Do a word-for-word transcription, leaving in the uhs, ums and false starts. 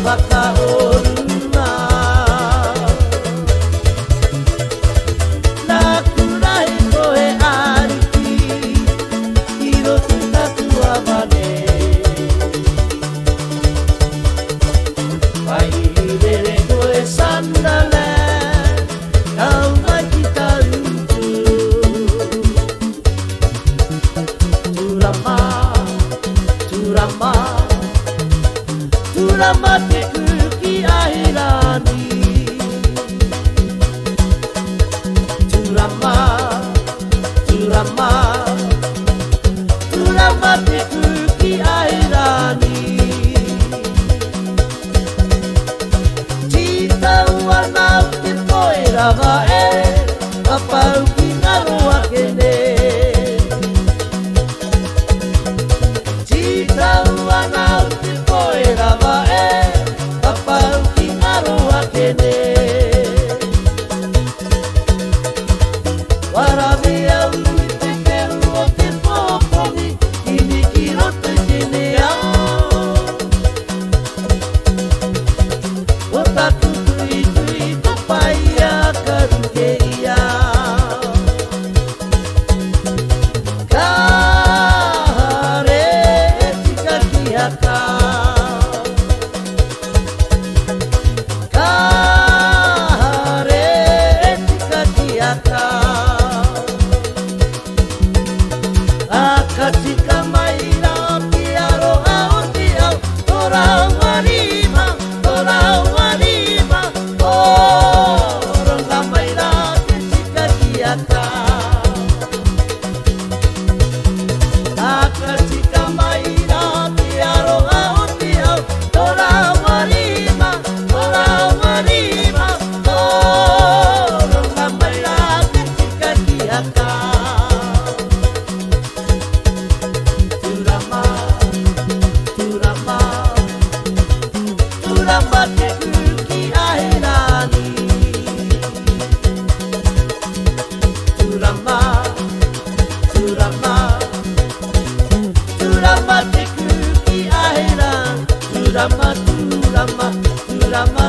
Ka o runa, nā Tūrahi ko he ariki i roto i taku ava nei. Pa'i rere ko e Sunderland, kau mai ki tautu. Turama, turama, turama te kuki ahirani. Turama, turama, turama te kuki ahirani. Ti tau ana au te poe rava e, ka pau ki ngaro ake nei. Ti tau ana au te poe rava e, ka pau ki ngaro ake nei. Varavi au i te keru o te popogi, i ni ki roto i te nei ao. Ko taku tuitui ko pa'i a karu ke ia. Ka hare e tika ki haka. Ka hare e tika ki haka. A ka tika mai rā ki aroha o te ao, to rāua rima, to rāua rima, o roga mai rā te tika ki haka. A ka tika mai rā ki aroha o te ao, to rāua rima, to rāua rima, o roga mai rā te tika ki haka. Turama, turama, turama te kuki ahirani. Turama, turama, turama te kuki ahirani. Turama, turama, turama,